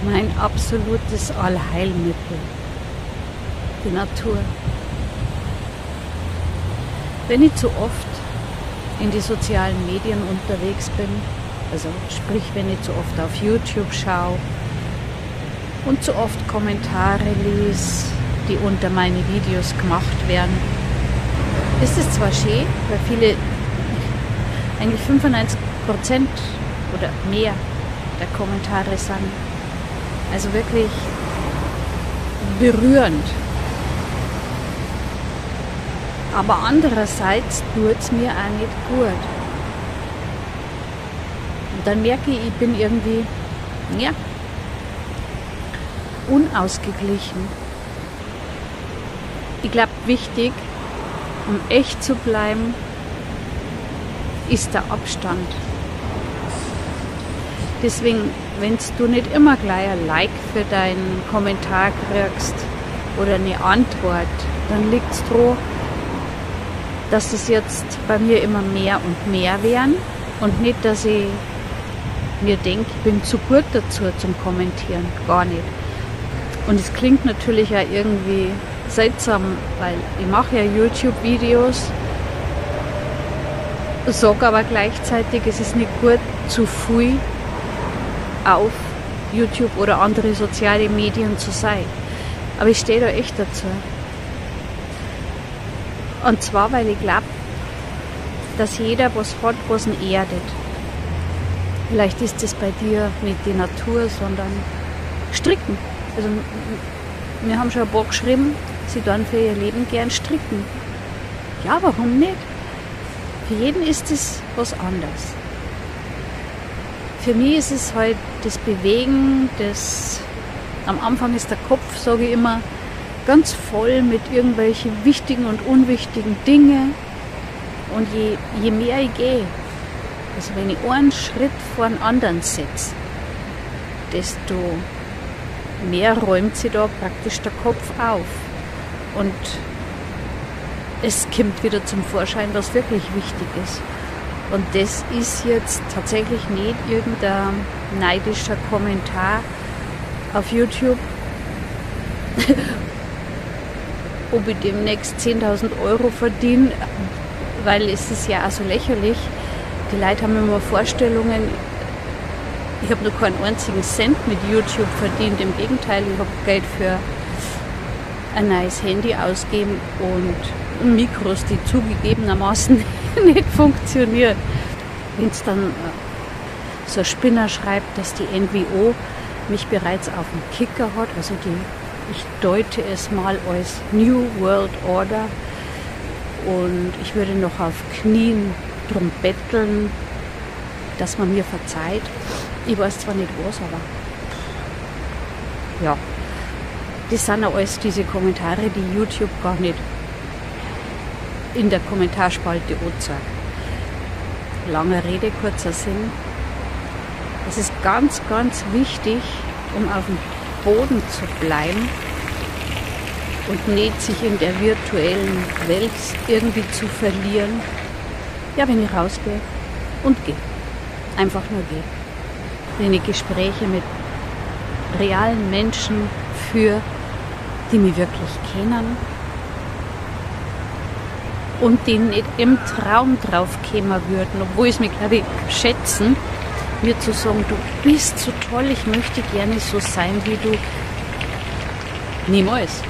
Mein absolutes Allheilmittel, die Natur. Wenn ich zu oft in die sozialen Medien unterwegs bin, also sprich, wenn ich zu oft auf YouTube schaue und zu oft Kommentare lese, die unter meine Videos gemacht werden, ist es zwar schön, weil viele, eigentlich 95% oder mehr der Kommentare sind also wirklich berührend. Aber andererseits tut's mir auch nicht gut. Und dann merke ich, ich bin irgendwie, ja, unausgeglichen. Ich glaub, wichtig, um echt zu bleiben, ist der Abstand. Deswegen, wenn du nicht immer gleich ein Like für deinen Kommentar kriegst oder eine Antwort, dann liegt's dran, dass es jetzt bei mir immer mehr und mehr werden und nicht, dass ich mir denk, ich bin zu gut dazu zum Kommentieren, gar nicht. Und es klingt natürlich auch irgendwie seltsam, weil ich mache ja YouTube-Videos, sag aber gleichzeitig, es ist nicht gut, zu viel auf YouTube oder andere soziale Medien zu sein. Aber ich stehe da echt dazu. Und zwar, weil ich glaub, dass jeder was hat, was ihn erdet. Vielleicht ist das bei dir nicht die Natur, sondern Stricken. Also wir haben schon ein paar geschrieben, sie tun für ihr Leben gern stricken. Ja, warum nicht? Für jeden ist es was anderes. Für mich ist es halt das Bewegen, das am Anfang ist der Kopf, sage ich immer, ganz voll mit irgendwelchen wichtigen und unwichtigen Dingen. Und je mehr ich gehe, also wenn ich einen Schritt vor den anderen setze, desto mehr räumt sich da praktisch der Kopf auf. Und es kommt wieder zum Vorschein, was wirklich wichtig ist. Und das ist jetzt tatsächlich nicht irgendein neidischer Kommentar auf YouTube, ob ich demnächst 10.000 Euro verdiene, weil es ist ja auch so lächerlich. Die Leute haben immer Vorstellungen, ich habe noch keinen einzigen Cent mit YouTube verdient. Im Gegenteil, ich habe Geld für ein neues Handy ausgegeben und Mikros, die zugegebenermaßen nicht funktionieren. Wenn's dann so ein Spinner schreibt, dass die NWO mich bereits auf dem Kicker hat, also die, ich deute es mal als New World Order, und ich würde noch auf Knien drum betteln, dass man mir verzeiht. Ich weiß zwar nicht was, aber ja, das sind auch alles diese Kommentare, die YouTube gar nicht in der Kommentarspalte anzeigt. Lange Rede, kurzer Sinn. Es ist ganz, ganz wichtig, um auf dem Boden zu bleiben und nicht sich in der virtuellen Welt irgendwie zu verlieren. Ja, wenn ich rausgehe und gehe. Einfach nur gehe. Wenn ich Gespräche mit realen Menschen führe, die mich wirklich kennen und die nicht im Traum drauf kommen würden, obwohl es mich, glaub ich, schätzen, mir zu sagen, du bist so toll, ich möchte gerne so sein wie du. Niemals.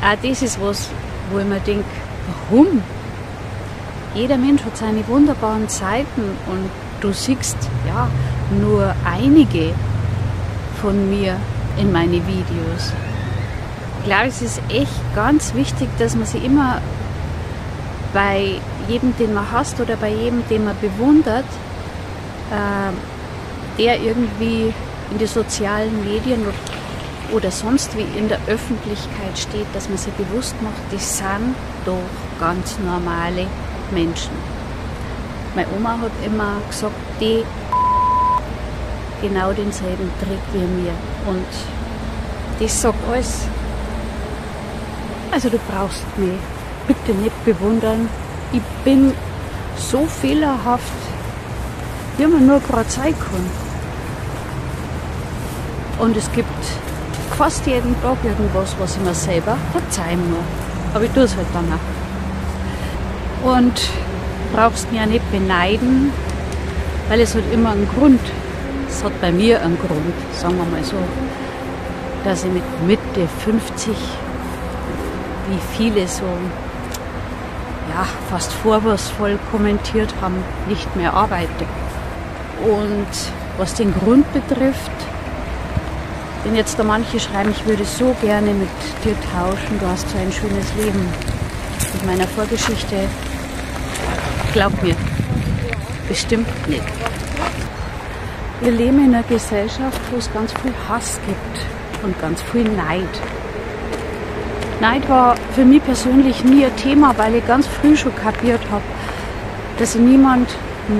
Auch das ist was, wo ich mir denk, warum? Jeder Mensch hat seine wunderbaren Seiten und du siehst ja nur einige von mir in meine Videos. Ich glaube, es ist echt ganz wichtig, dass man sich immer bei jedem, den man hasst oder bei jedem, den man bewundert, der irgendwie in die sozialen Medien oder sonst wie in der Öffentlichkeit steht, dass man sich bewusst macht, die sind doch ganz normale Menschen. Meine Oma hat immer gesagt, die genau denselben Trick wie mir. Und das sagt alles. Also du brauchst mich bitte nicht bewundern. Ich bin so fehlerhaft, wie man nur grad sein kann. Und es gibt fast jeden Tag irgendwas, was ich mir selber verzeihen muss. Aber ich tue es halt dann auch. Und brauchst mich ja nicht beneiden, weil es hat immer einen Grund. Es hat bei mir einen Grund, sagen wir mal so, dass ich mit Mitte 50, wie viele so, ja, fast vorwurfsvoll kommentiert haben, nicht mehr arbeite. Und was den Grund betrifft, wenn jetzt da manche schreiben, ich würde so gerne mit dir tauschen, du hast so ein schönes Leben. Mit meiner Vorgeschichte, glaub mir, bestimmt nicht. Wir leben in einer Gesellschaft, wo es ganz viel Hass gibt und ganz viel Neid. Neid war für mich persönlich nie ein Thema, weil ich ganz früh schon kapiert habe, dass ich niemand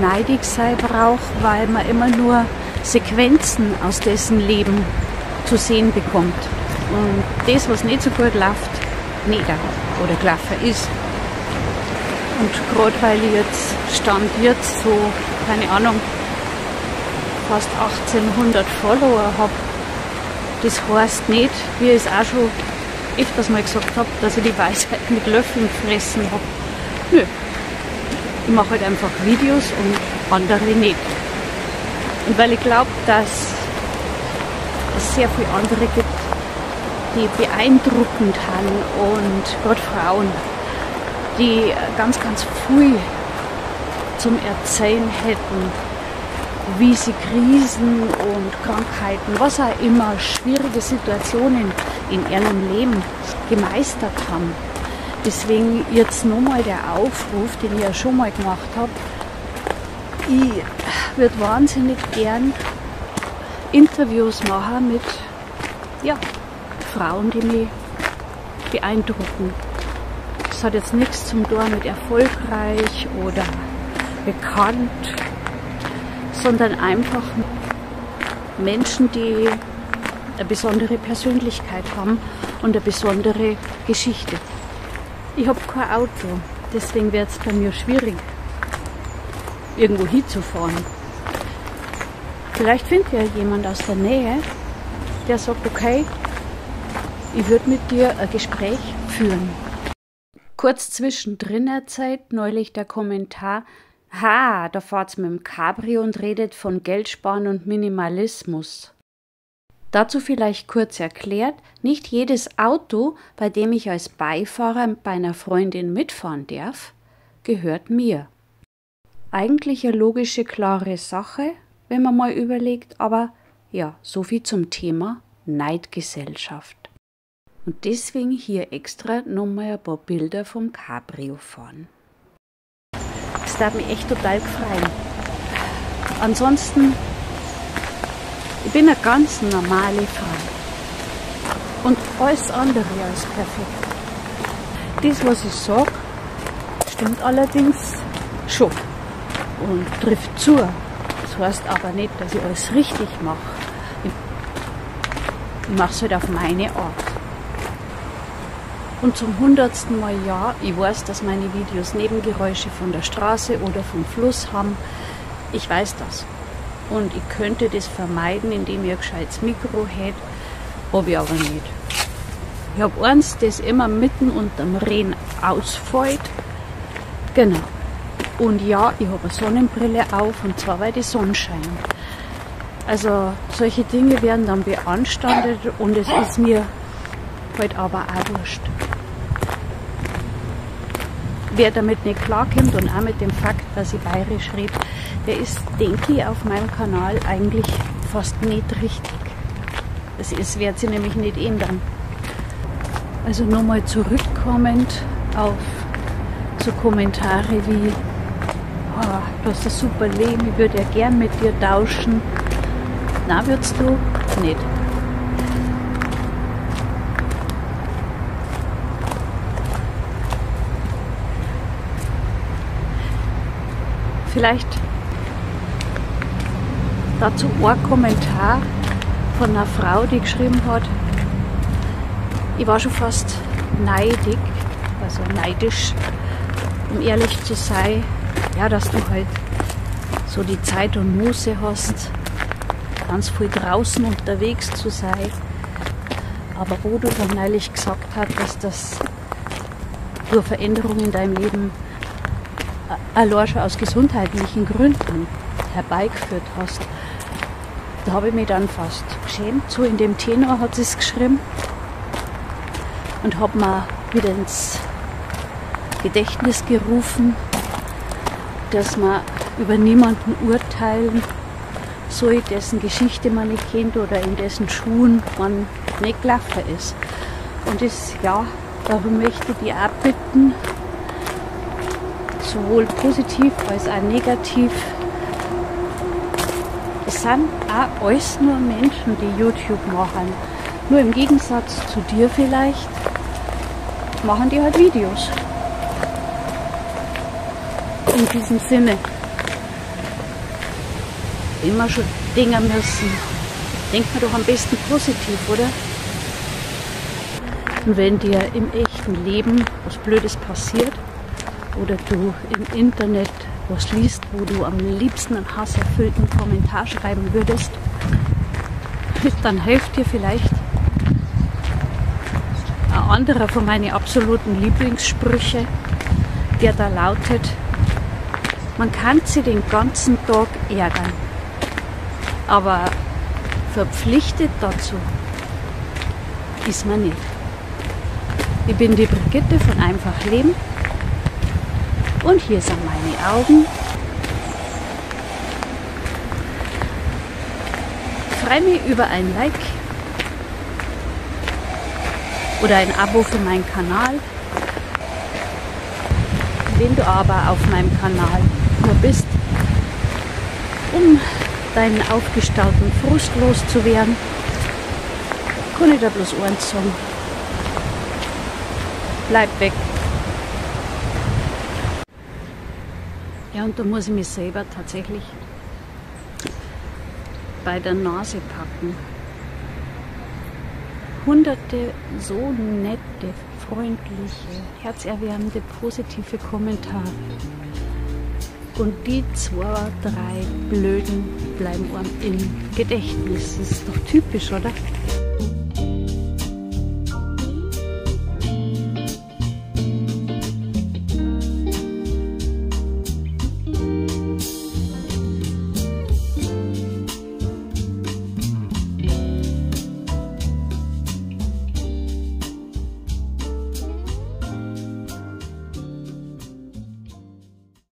neidig sein brauche, weil man immer nur Sequenzen aus dessen Leben zu sehen bekommt. Und das, was nicht so gut läuft, nicht oder gelaufen ist. Und gerade weil ich jetzt, Stand jetzt so, keine Ahnung, fast 1800 Follower habe, das heißt nicht, wie ich es auch schon öfters mal gesagt habe, dass ich die Weisheit mit Löffeln gefressen habe. Nö. Ich mache halt einfach Videos und andere nicht. Und weil ich glaube, dass es sehr viele andere gibt, die beeindruckend sind und gerade Frauen, die ganz, ganz viel zum Erzählen hätten, wie sie Krisen und Krankheiten, was auch immer, schwierige Situationen in ihrem Leben gemeistert haben. Deswegen jetzt nochmal der Aufruf, den ich ja schon mal gemacht habe. Ich würde wahnsinnig gern Interviews machen mit, ja, Frauen, die mich beeindrucken. Das hat jetzt nichts zum tun mit erfolgreich oder bekannt, sondern einfach Menschen, die eine besondere Persönlichkeit haben und eine besondere Geschichte. Ich habe kein Auto, deswegen wird's bei mir schwierig, irgendwo hinzufahren. Vielleicht findet ja jemand aus der Nähe, der sagt, okay, ich würd mit dir ein Gespräch führen. Kurz zwischendrin erzählt neulich der Kommentar, ha, da fahrt's mit dem Cabrio und redet von Geldsparen und Minimalismus. Dazu vielleicht kurz erklärt, nicht jedes Auto, bei dem ich als Beifahrer bei einer Freundin mitfahren darf, gehört mir. Eigentlich eine logische, klare Sache, wenn man mal überlegt, aber ja, so viel zum Thema Neidgesellschaft. Und deswegen hier extra nochmal ein paar Bilder vom Cabrio fahren. Das darf mich echt total freuen. Ansonsten, ich bin eine ganz normale Frau. Und alles andere als perfekt. Das, was ich sag, stimmt allerdings schon und trifft zu. Das heißt aber nicht, dass ich alles richtig mache. Ich mach's halt auf meine Art. Und zum 100. Mal ja, ich weiß, dass meine Videos Nebengeräusche von der Straße oder vom Fluss haben. Ich weiß das. Und ich könnte das vermeiden, indem ich ein gescheites Mikro hätte, hab ich aber nicht. Ich hab eins, das immer mitten unterm Regen ausfällt. Genau. Und ja, ich hab eine Sonnenbrille auf, und zwar weil die Sonne scheint. Also solche Dinge werden dann beanstandet und es ist mir halt aber auch wurscht. Wer damit nicht klarkommt und auch mit dem Fakt, dass ich bayerisch rede, der ist, denke ich, auf meinem Kanal eigentlich fast nicht richtig. Das wird sich nämlich nicht ändern. Also nochmal zurückkommend auf so Kommentare wie, oh, du hast ein super Leben, ich würde ja gern mit dir tauschen. Na, würdest du nicht. Vielleicht dazu ein Kommentar von einer Frau, die geschrieben hat, ich war schon fast neidig, also neidisch, um ehrlich zu sein, ja, dass du halt so die Zeit und Muße hast, ganz viel draußen unterwegs zu sein. Aber wo du dann neulich gesagt hast, dass du eine Veränderung in deinem Leben allein schon aus gesundheitlichen Gründen herbeigeführt hast, da habe ich mich dann fast geschämt. So in dem Tenor hat sie es geschrieben und habe mir wieder ins Gedächtnis gerufen, dass man über niemanden urteilen soll, dessen Geschichte man nicht kennt oder in dessen Schuhen man nicht gelaufen ist. Und das, ja, darum möchte ich dich auch bitten, sowohl positiv als auch negativ. Es sind auch alles nur Menschen, die YouTube machen. Nur im Gegensatz zu dir vielleicht, machen die halt Videos. In diesem Sinne, immer schon Dinge müssen, denkt man doch am besten positiv, oder? Und wenn dir im echten Leben was Blödes passiert oder du im Internet was liest, wo du am liebsten einen hasserfüllten Kommentar schreiben würdest, dann hilft dir vielleicht ein anderer von meinen absoluten Lieblingssprüche, der da lautet: Man kann sie den ganzen Tag ärgern, aber verpflichtet dazu ist man nicht. Ich bin die Brigitte von Einfach Leben und hier sind meine Augen. Ich freue mich über ein Like oder ein Abo für meinen Kanal. Wenn du aber auf meinem Kanal nur bist, um deinen aufgestauten Frust loszuwerden, kann ich da bloß eins sagen: Bleib weg. Ja, und da muss ich mich selber tatsächlich bei der Nase packen. Hunderte so nette, freundliche, herzerwärmende, positive Kommentare. Und die 2, 3 Blöden bleiben einem im Gedächtnis. Das ist doch typisch, oder?